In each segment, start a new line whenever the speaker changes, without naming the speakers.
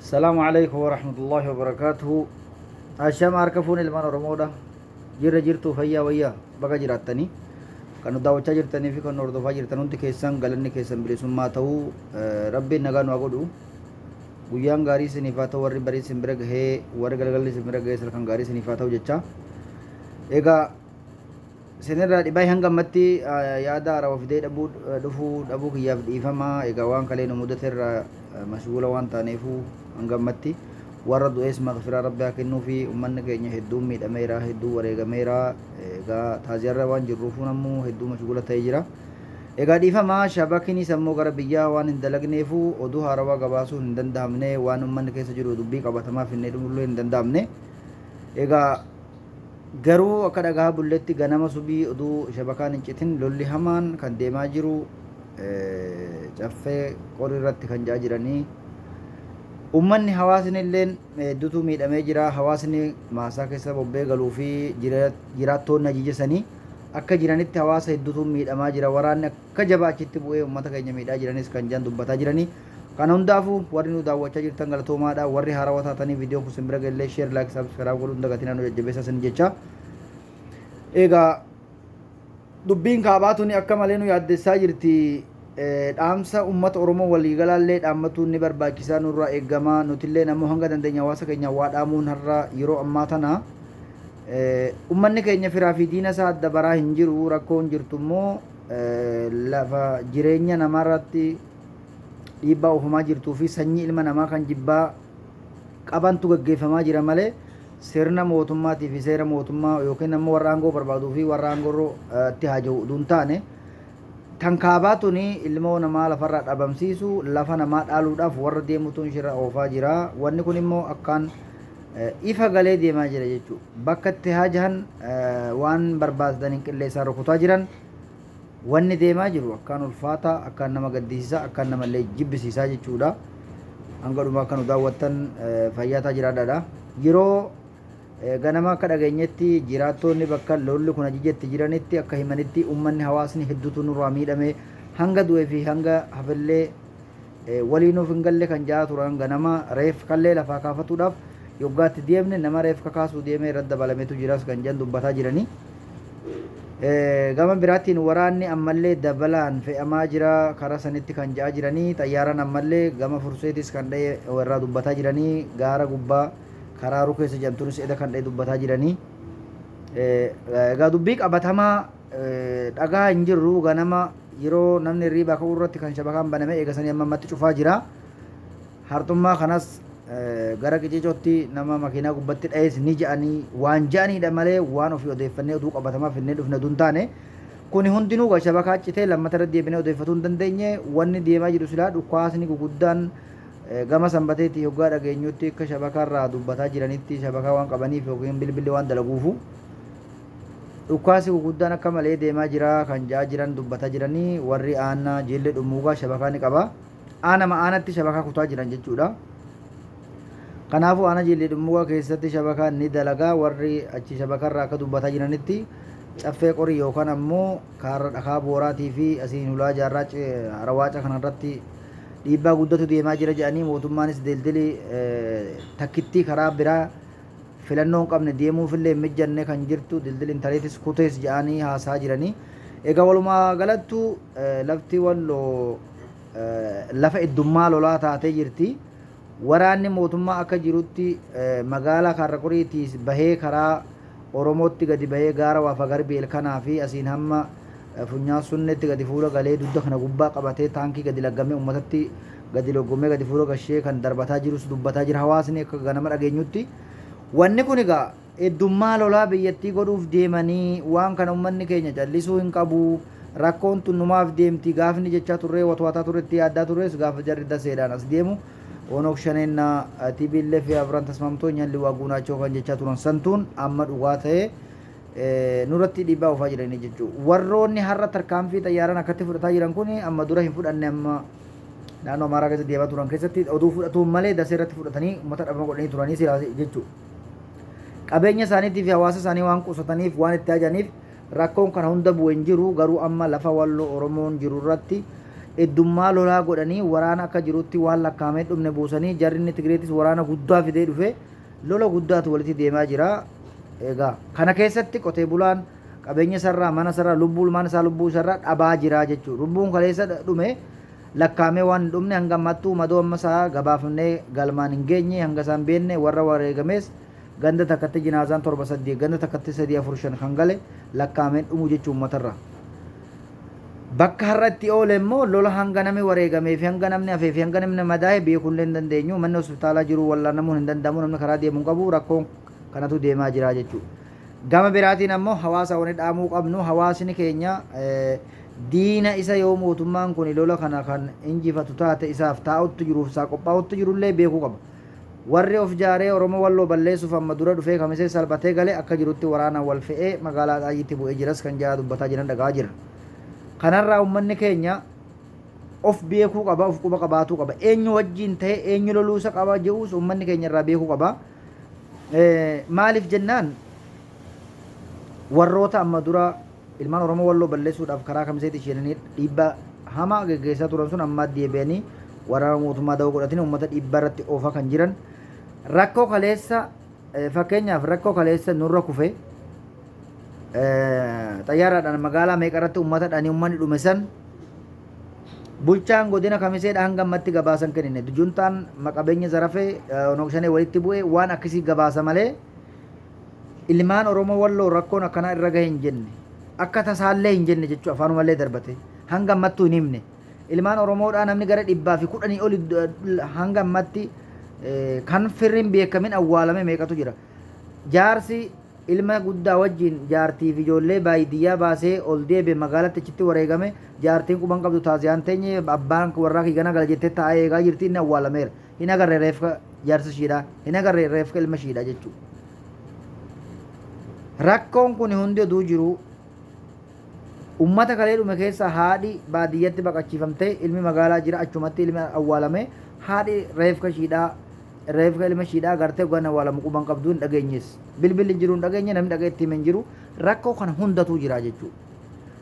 Salaamu alaikum warahmatullahi wabarakaatuhu. Ashama harka fuun ilmaan Oromoodha. Jirra jirtuu fayyaa wayyaa baga jiraattanii. Kan nu daawwachaa jirtanii fi kan nu hordofaa jirtan hundi keessan galanni keessan bilisummaa ta'uu rabbiin nagaa nu haa godhu. Guyyaan gaarii isiniif haa ta'u warri barii isin bira gahee warri galgalli isin bira gahee halkan gaarii isiniif haa ta'u jecha. Egaa Isinirraa dhibaay hanga ammatti yaada haarawa fidee dhabuu dhufuu dhabuu kiyyaaf dhiifama. Egaa waan kalee nu mudate irraa mashguula waan taaneefuu hanga ammatti warra du'ees maghfiraa Rabbi haa kennuufi. Ummanni keenya hedduun miidhameera, hedduu wareegameera. Egaa taaziyarra waan jirruufuu namuu hedduu mashguula ta'ee jira. Egaa dhiifama shabakinis ammoo gara biyyaa waan hin dalagneefuu oduu haarawaa gabaasuun hin danda'amne waan ummanni keessa jiru dubbii qabatamaa finnee dhufullee hin danda'amne. Egaa Garuu akka dhagahaa bulletti ganama subii oduu shabakaan hin citin lolli hamaan kan deemaa jiru Caffee Qorii irratti kan ja'a jiranii. Ummanni hawaasni illeen hedduutu miidhamee jira. Hawaasni maasaa keessa bobbee galuu fi jiraattoonni ajaja sanii akka jiranitti hawaasa hedduutu miidhamaa jira. Waraanni akka jabaa achitti bu'ee ummata keenya miidhaa jiranis kan jiran dubbataa jiranii. Kana hundaafuu warri nu daawwachaa jirtan galatoomaadha. Warri haarawa taatanii viidiyoon kun isin bira gahellee share, like, subscribe godhuu hin dagatinaa nu jajjabeessaa isin jecha. Egaa dubbiin kaabaa tuni akka malee nu yaaddessaa jirti. Dhaamsa uummata Oromoo waliigalaallee dhaammatuun ni barbaachisaa nurraa eegama. Nutillee ammoo hanga dandeenya hawaasa keenya waa dhaamuun har'a yeroo ammaa tana uummanni keenya firaa fi diina isaa adda baraa hin jiru. Rakkoon jirtu immoo lafa jireenya namaarratti dhiibbaa oofamaa jirtuu fi sanyii ilma namaa kan jibbaa qabantu gaggeeffamaa jira malee sirna mootummaatii fi seera mootummaa yookiin ammoo warra aangoo barbaaduu fi warra aangoo itti haaja'u utuu hin taane tan kaabaa tuni ilmoo namaa lafarraa dhabamsiisu lafa namaa dhaaluudhaaf warra deemutu shira oofaa jira. Wanni kun immoo akkaan ifa galee deemaa jira jechuudha. Bakka itti haajahan waan barbaadan qilleensaan rukutaa jiran. Wanni deemaa jiru akkaan ulfaataa, akkaan nama gaddisiisaa, akkaan namallee jibbisiisaa jechuudha. Hanga dhumaa akka nu daawwattan fayyaataa jiraadhaadha. Yeroo ganama akka dhageenyetti jiraattoonni bakka lolli kun ajajetti jiranitti akka himanitti uummanni hawaasni hedduutu nurraa miidhame hanga du'ee fi hanga hafellee walii nuuf hin galle kan ja'aa turan ganama reef kallee lafaa kaafatuudhaaf yoggaatti deemne nama reef kakaasuu deemee irratti dabalametu jiras kan jedhan dubbataa jiranii. Gama biraatiin waraanni ammallee dabalaan fe'amaa jira karaa sanitti kan ja'aa jiranii xayyaaraan ammallee gama furseetis kan dha'e irraa dubbataa jiranii gaara gubbaa karaa rukeessa jedhamtuunis eda kan dha'e dubbataa jiranii. Egaa dubbii qabatamaa dhagaa hin jirru ganama yeroo namni hirriibaa ka'uu irratti kan shabakaan baname eegasanii amma ammatti cufaa jira. Harxummaa kanas gara Qiciicootti nama makiinaa gubbatti dha'es ni ja'anii waan ja'aniidha malee waan ofii odeeffannee oduu qabatamaa finnee dhufne oduu hin taane. Kuni hundinuu egaa shabakaa citee lammata irra deebinee odeeffatuu hin dandeenye. Wanni deemaa jiru silaa dhukaasni guguddaan gama Sanbateetii hoggaa dhageenyutti akka shabakaarraa dubbataa jiranitti shabakaa waan qabaniif yookiin bilbilli waan dalaguufu dhukaasi guguddaan akka malee deemaa jira kan ja'aa jiran dubbataa jiranii warri aanaa Jiillee Dhummuugaa shabakaa ni qaba. Aanama aanatti shabakaa kutaa jiran jechuudha. Kanaafuu aana Jiillee Dhummuugaa keessatti shabakaan ni dalagaa warri achi shabakarraa akka dubbataa jiranitti Caffee Qorii yookaan ammoo kaarra dhakaa booraatii fi asiin hulaa jaarraa harawaaca kanarratti dhiibbaa guddatu deemaa jira jedhanii mootummaanis dildili takkittii karaa biraa filannoo hin qabne deemuufillee hin mijjanne kan jirtu dildil intaleetis kutees jedhanii haasaa jiranii. Egaa walumaa galattu lafti Walloo lafa iddummaa lolaa taatee jirti. Waraanni mootummaa akka jirutti magaalaa Kaarraqoriitiis bahee karaa Oromootti gadi bahee gaara Waafa Garbeel kanaa fi asiin hamma Funyaan Sunneetti gadi fuula galee dugda kana gubbaa qabatee taankii gadi laggamee uummatatti gadi loggomee gadi fuula gashee kan darbataa jirus dubbataa jira hawaasni akka ganama dhageenyutti. Wanni kun egaa Heddummaa lolaa biyyattii godhuuf deemanii waan kana ummanni keenya callisuu hin qabu. Rakkoon tun numaaf deemti gaafni jechaa turree watwaataa turre itti yaaddaa turres gaafa jarri daseedhaan as deemu Onog Shaneenna TPLF Abran tasmaamtoonyan liwaaguunaachoo kan jechaa turan santuun amma dhugaa ta'ee nurratti dhiibbaa oofaa jiranii jechuudha. Warroonni har'a tarkaanfii xayyaaraan akkatti fudhataa jiran kun amma dura hin fudhanne amma naannoo Amaaraa keessa deemaa turan keessatti oduu fudhatuun malee dasee irratti fudhatanii uummata dhabama godhanii turanii silaa jechuudha. Qabeenya isaaniitii fi hawaasa isaanii waan qusataniif waan itti hajaniif rakkoon kana hunda bu'e hin jiru garuu amma lafa Walloo Oromoon jiru irratti Heddummaa lolaa godhanii waraana akka jirutti waan lakkaa'amee dhumne buusanii, jarri inni Tigreetis waraana guddaa fidee dhufe, lola guddaatu walitti deemaa jira. Egaa kana keessatti qotee bulaan qabeenya isarraa, mana isarraa, lubbuu ilmaan isaa, lubbuu isarraa dhabaa jira jechuudha. Lubbuun kaleessa dhume lakkaa'amee waan hin dhumne, hanga ammattuu madoo amma isaa gabaafamnee galmaan hin geenye, hanga isaan beenne. Warra wareegamees ganda takkatti jinaazaan torba saddeet, ganda takkatti sadii afur shan kan gale lakkaa'amee dhumu jechuun uummatarraa. Bakka har'a itti oole immoo lola hanga namni wareegamee fi hanga namni hafee fi hanga namni madaa'e beekuullee hin dandeenyu. Manni hospitaalaa jiru wallaanamuun hin danda'amu. Namni karaa deemuu hin qabu. Rakkoon kanatu deemaa jira jechuudha. Gama biraatiin ammoo hawaasa wani dhaamuu qabnu, hawaasni keenya diina isa yoo mootummaan kun lola kana kan injifatu taate isaaf taa'utti jiruuf isaa qophaa'utti jirullee beekuu qaba. Warri of jaaree Oromoo Walloo balleessuuf amma dura dhufee Kamisee salphatee gale akka jirutti waraanaan wal fe'ee magaalaa Axaayyiitti bu'ee jiras kan jara dubbataa jiran dhaga'aa jirra. Kanarraa uummanni keenya of beekuu qaba, of quba qabaatuu qaba. Eenyu wajjin ta'e eenyu loluu isa qaba jedhus uummanni keenya irraa beekuu qaba. Maaliif jennaan, warroota amma dura ilmaan Oromoo Walloo balleessuudhaaf karaa Kamiseetti isheenanii dhiibbaa hamaa geggeessaa turan sun amma deebi'anii waraana mootummaa da'oo godhatanii uummata dhiibbaa irratti oofaa kan jiran. Rakkoo kaleessa, fakkeenyaaf rakkoo kaleessa nurra kufe, xayyaaraadhaan magaalaa meeqa irratti uummata dhanii uummanni dhume san, bulchaan godina Kamiseedha hanga ammatti gabaasan kennine. Juntaan maqabeenya zarafee Onog Shanee walitti bu'e waan akkasii gabaasa malee ilmaan Oromoo Walloo rakkoon akkanaa irra gahe hin jenne. Akka tasaallee hin jenne jechuu afaanumallee darbate. Hanga ammattuu hin himne. Ilmaan Oromoodhaa namni gara 110 oli hanga ammatti kan firri hin beekamin awwaalame meeqatu jira. Jaarsi ilma guddaa wajjin jaartii fi ijoollee baayidiyyaa baasee ol deebi'e magaalatti achitti wareegame, jaartiin quban qabdu taasiyaan teenye abbaan warraa kiigana gala jettee taa'ee eegaa jirti, inni awwaalameera. Hin agarre reefka jaarsa ishiidhaa, hin agarre reefka ilma ishiidhaa jechuudha. Rakkoon kun hundi oduu jiru, ummata kalee dhume keessa haadhi baadiyyatti baqachiifamtee ilmi magaalaa jira, achumatti ilmi awwaalame, haadhi reefka ishiidhaa, reefka ilma ishiidhaa gartee gan awwaalamu quban qabdu, hin dhageenyes. Bilbilli hin jiru, hin dhageenye, namni dhagee itti hime hin jiru. Rakkoo kana hundatu jira jechuudha.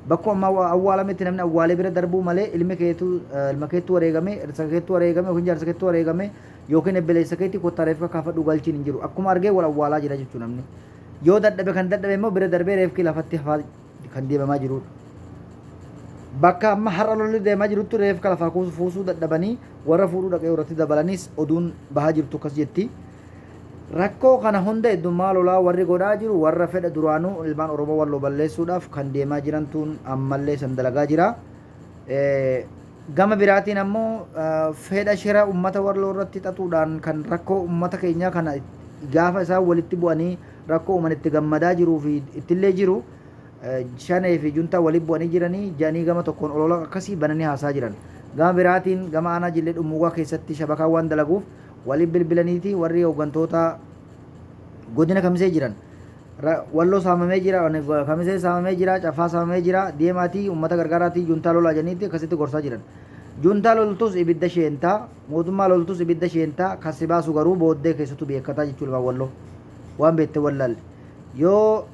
Bakkuma amma awwaalametti namni awwaalee bira darbuu malee ilmi keetu, ilma keettu wareegame, dhirsa keettu wareegame yookiin jaarsa keettu wareegame yookiin ebbeleessa keetti kottaa reefka kaafadhu galchiin hin jiru. Akkuma argee wal awwaalaa jira jechuudha namni. Yoo dadhabe, kan dadhabe immoo bira darbee reefki lafatti hafaa kan deemamaa jirudha. Bakka amma har'a lolli deemaa jirutti reefka lafaa fuusuu dadhabanii warra fuudhuu dhaqee irratti dabalanis oduun bahaa jirtu akkas jetti. Rakkoo kana hunda heddummaa lolaa warri godhaa jiru warra fedha duraanuu ilmaan Oromoo Walloo balleessuudhaaf kan deemaa jirantuun ammallee san dalagaa jira. Gama biraatiin ammoo fedha shira uummata Walloo irratti xaxuudhaan kan rakkoo uummata keenyaa kana gaafa isaan walitti bu'anii rakkoo uuman itti gammadaa jiruu fi ittillee jiru, Shanee fi juntaa walitti bu'anii jiranii jedhanii gama tokkoon olola akkasii bananii haasaa jiran. Gama biraatiin gama aanaa Jillee Dhummuugaa keessatti shabakaan waan dalaguuf waliin bilbilaniiti warri hooggantoota godina Kamisee jiran. Walloo saamamee jira, Kamisee saamamee jira, Caffaa saamamee jira, deemaatii uummata gargaaraatii juntaa lolaa jedhaniitti akkasitti gorsaa jiran. Juntaa loltus ibidda sheentaa, mootummaa loltus ibidda sheentaa, kan si baasu garuu booddee keessattuu beekataa jechuudha ilmaan Walloo. Waan beekte wallaalle. Yoo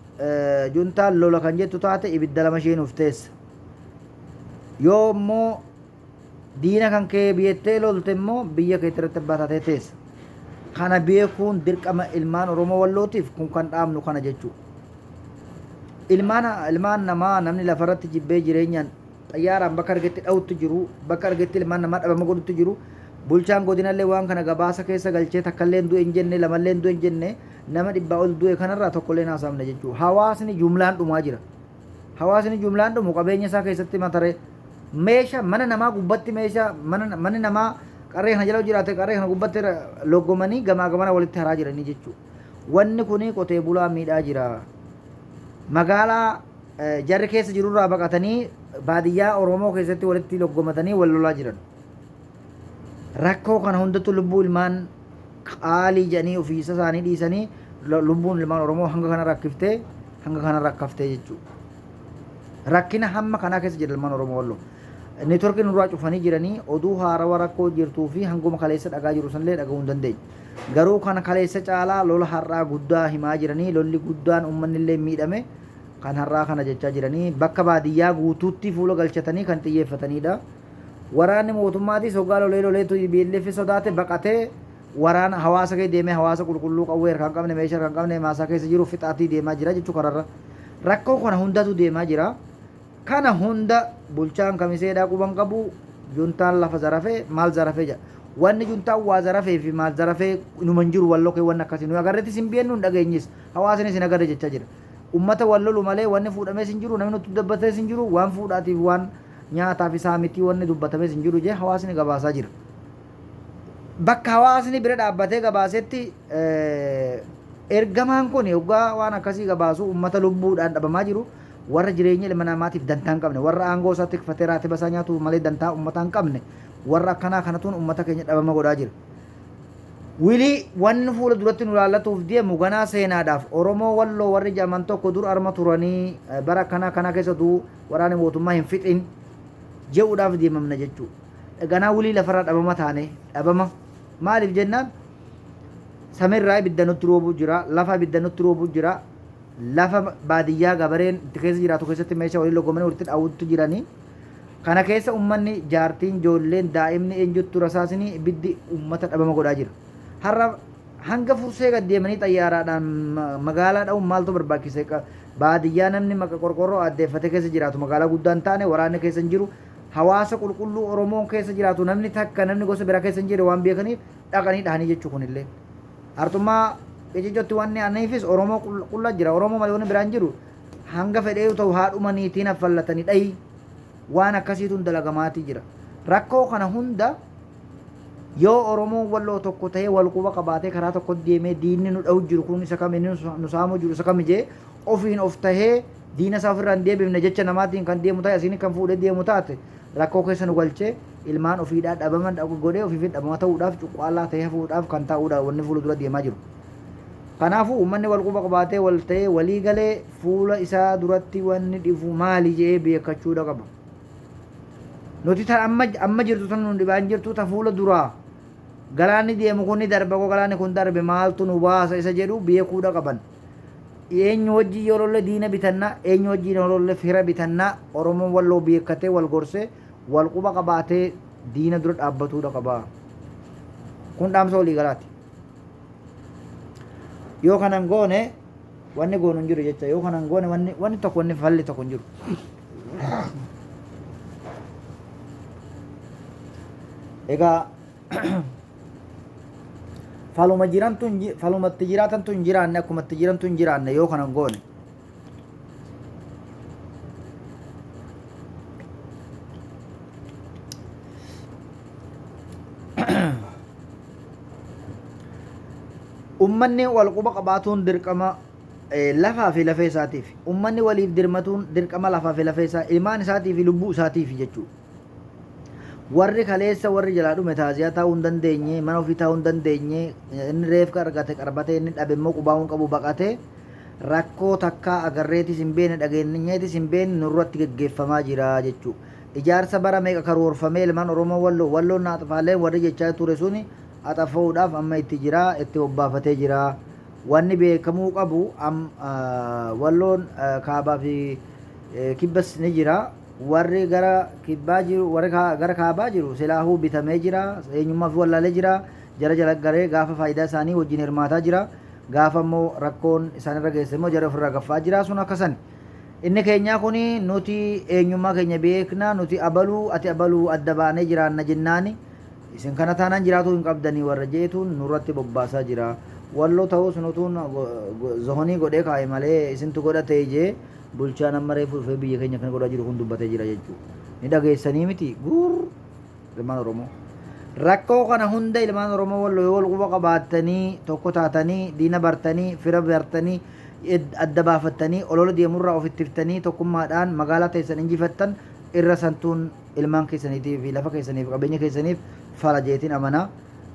juntaan lola kan jettu taate ibidda lama sheenuuf teessa. Yoo immoo diina kan kee biyettee lolte immoo biyya keetti irratti abbaa taatee teessa. Kana beekuun dirqama ilmaan Oromoo Wallootiif kun kan dhaabnu kana jechuudha. Ilmaan namaa namni lafarratti jibbee jireenyaan xayyaaraan bakka argetti dha'utti jiru, bakka argetti ilmaan namaa dhabama godhutti jiru. Bulchaan godinallee waan kana gabaasa keessa galchee takkallee du'e hin jenne, lamallee du'e hin jenne, nama 100 ol du'e kanarraa tokkollee haasaamne jechuudha. Hawaasni jumlaan dhumaa jira. Hawaasni jumlaan dhumu qabeenya isaa keessatti mataree meesha mana namaa gubbatti, meeshaa mana manni namaa qarree kana jala jiraate qarree kana gubbatti loggomanii gamaa gamana walitti haraa jiranii jechuudha. Wanni kuni qotee bulaa miidhaa jira. Magaalaa jarri keessa jirurraa baqatanii baadiyyaa Oromoo keessatti walitti loggomatanii wal lolaa jiran. Rakkoo kana hundattuu lubbuu ilmaan qaalii jedhanii ofiisa isaanii dhiisanii lubbuun ilmaan Oromoo hanga kana rakkiftee, hanga kana rakkaftee jechuudha. Rakkina hamma kanaa keessa jira ilmaan Oromoo Walloo. Neetworkii nurraa cufanii jiranii oduu haarawa rakkoo jirtuu fi hanguma kaleessa dhagaa jiru sanillee dhaga'uu hin dandeenye. Garuu kan kaleessa caalaa lola har'aa guddaa himaa jiranii, lolli guddaan uummanni illee miidhame kan har'aa kana jechaa jiranii bakka baadiyyaa guutuutti fuula galchatanii kan xiyyeeffatanidha. Waraanni mootummaatis hoggaa lolee lolee TPLF sodaate baqatee waraana hawaasa keessa deemee hawaasa qulqulluu qawwee harkaa hin qabne, meeshaa harkaa hin qabne, maasaa keessa jiru fixaatii deemaa jira jechuu kararra. Rakkoo kana hundatu deemaa jira. Kana hunda bulchaan Kamiseedhaa quba hin qabu, juntaan lafa zarafee maal zarafee jedha. Wanni juntaan waa zarafee fi maal zarafee inuma hin jiru Walloo kee wanni akkasii. Nuyi agarreettis hin beeknu, hin dhageenyis. Hawaasnis hin agarre jechaa jira. Ummata wal lolu malee wanni fuudhamees hin jiru, namni nutti dubbatees hin jiru, waan fuudhaatiif waan nyaataaf isaa miti wanni dubbatamees hin jiru jee hawaasni gabaasaa jira. Bakka hawaasni bira dhaabbatee gabaasetti ergamaan kun hoggaa waan akkasii gabaasu ummata lubbuudhaan dhabamaa jiru, warra jireenya ilma namaatiif dantaa hin qabne, warra aangoo isaa tikfatee raatiba isaa nyaatu malee dantaa ummataa hin qabne, warra akkanaa kanatuun ummata keenya dhabama godhaa jira. Wilii wanni fuula duratti nu laallatuuf deemu ganaa seenaadhaaf Oromoo Walloo warri jedhaman tokko dur arma turanii, bara akkanaa kanaa keessa utuu waraanni mootummaa hin fixin je'uudhaaf deemamna jechuu. Ganaa wilii lafarraa dhabama taane dhabama. Maaliif jennaan, samirraa ibidda nutti roobuu jira, lafa ibidda nutti roobuu jira, lafa baadiyyaa gabareen itti keessa jiraatu keessatti meeshaa walii loggomanii walitti dhaawutti jiranii. Kana keessa ummanni, jaartiin, ijoolleen, daa'imni eenyuttu rasaasni ibiddi ummata dhabama godhaa jira. Har'a hanga Fursee gad deemanii xayyaaraadhaan magaalaa dha'uun maaltu barbaachise? Baadiyyaa namni maqa qorqorroo aaddeeffatee keessa jiraatu, magaalaa guddaa hin taane, waraanni keessa hin jiru, hawaasa qulqulluu Oromoon keessa jiraatu, namni takka namni gosa biraa keessa hin jirre waan beekaniif dhaqanii dhahanii jechuu kunillee. Arxummaa Qicicotti wanni aniifis Oromoo qulla jira. Oromoo malee wanni biraan jiru hanga fedhee ta'u haadhuma niitiin affallatanii dhayi waan akkasiituun dalagamaatii jira. Rakkoo kana hunda yoo Oromoon Walloo tokko ta'ee wal quba qabaatee karaa tokko deemee, diinni nu dha'u jiru kun isa kami, inni nu saamuu jiru isa kami jee ofiin of tahee diina isaa ofirraa hin deebifne, jecha namaatiin kan deemu ta'e, asiin kan fuudhee deemu taate, rakkoo keessa nu galchee ilmaan ofiidhaa dhabama godhee ofiif dhabama ta'uudhaaf, cuqqaalaa ta'ee hafuudhaaf kan taa'uudha wanni fuula dura deemaa jiru. Kanaafuu uummanni wal quba qabaatee, wal ta'ee, walii galee, fuula isaa duratti wanni dhifu maali jedhee beekachuudha qaba. Nuti tan amma amma jirtu tan nu dhibaan jirtu, ta fuula duraa galaanni deemu kun ni darba, koo galaanni kun darbe maaltu nu baasa isa jedhu beekuudha qaban. Eenyu wajjin yoo lolle diina bitannaa, eenyu wajjin yoo lolle fira bitannaa, Oromoon Walloo beekatee, wal gorsee, wal quba qabaatee diina dura dhaabbatuudha qaba. Kun dhaamsa waliigalaati. Yoo kanan goone wanni goonu hin jiru jecha. Yoo kanan goone wanni tokko, wanni falli tokko hin jiru. Egaa faluma jirantu hin falumatti jiraatantu hin jiraanne, akkumatti jirantu hin jiraanne yoo kanan goone. Ummanni wal quba qabaatuun dirqama lafaa fi lafee isaatiif. Ummanni waliif dirmatuun dirqama lafaa fi lafee isaa, ilmaan isaatii fi lubbuu isaatiif jechuudha. Warri kaleessa warri jalaa dhume taaziyaa taa'uu hin dandeenye, mana ofii taa'uu hin dandeenye, inni reefka argate qarbatee, inni dhabe immoo qubaa hin qabu baqatee, rakkoo takkaa agarreetis hin beekne, dhageenyeetis hin beekne nurratti geggeeffamaa jira jechuudha. Ijaarsa bara meeqa karoorfamee ilmaan Oromoo Walloo Walloon na axfaaleen warri jechaa ture suni axafa'uudhaaf amma itti jira, itti bobbaafatee jira. Wanni beekamuu qabu Walloon kaabaa fi kibbas ni jira. Warri gara kibbaa jiru, warri gara kaabaa jiru silaahuu bitamee jira, eenyummaa fi wallaalee jira, jara jala garee gaafa faayidaa isaanii wajjin hirmaataa jira. Gaafa immoo rakkoon isaanirra geesse immoo jara ofirraa gaffaa jira, sun akka sani. Inni keenyaa kun nuti eenyummaa keenya beekna, nuti abaluu ati abaluu adda baanee jiraanna jennaani, isin kana taanaan jiraatuu hin qabdanii warra jeetuun nurratti bobbaasaa jira. Walloo ta'us nutuun zohonii godhee kaa'e malee isintu godhatee jee bulchaan amma reefu dhufee biyya keenya kana godhaa jiru kun dubbatee jira jechuudha. Ni dhageessanii miti guur ilmaan Oromoo. Rakkoo kana hunda ilmaan Oromoo Walloo yoo wal quba qabaattanii, tokko taatanii, diina bartanii, fira bartanii, adda baafattanii, olola deemurraa of ittiftanii, tokkummaadhaan magaalaa teessan injifattan, irra santuun ilmaan keessaniitii fi lafa keessaniif qabeenya keessaniif fala jeetiin amanaa.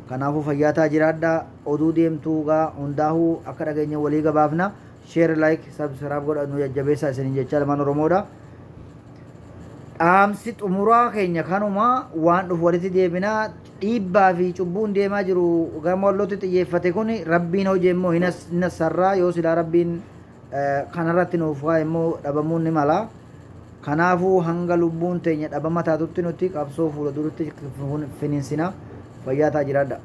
Kanaafuu fayyaa ta'aa, jiraadhaa. Oduu deemtuu gaa hundaahuu akka dhageenya walii gabaafna. Share, like, subscribe godha, nu jajjabeessaa isiniin jechaa ilmaan Oromoodha. Dhaamsi xumuraa keenya kanuma. Waan dhufu walitti deebinaa. Dhiibbaa fi cubbuun deemaa jiru gama Wallootti xiyyeeffate kun Rabbiin hojii immoo hin nassarraa, yoo silaa Rabbiin kanarratti nuuf kaa'e immoo dhabamuun ni mala. Kanaafuu hanga lubbuun teenya dhabama taatutti nuti qabsoo fuula duratti finiinsina. Fayyaa ta'a, jiraadha.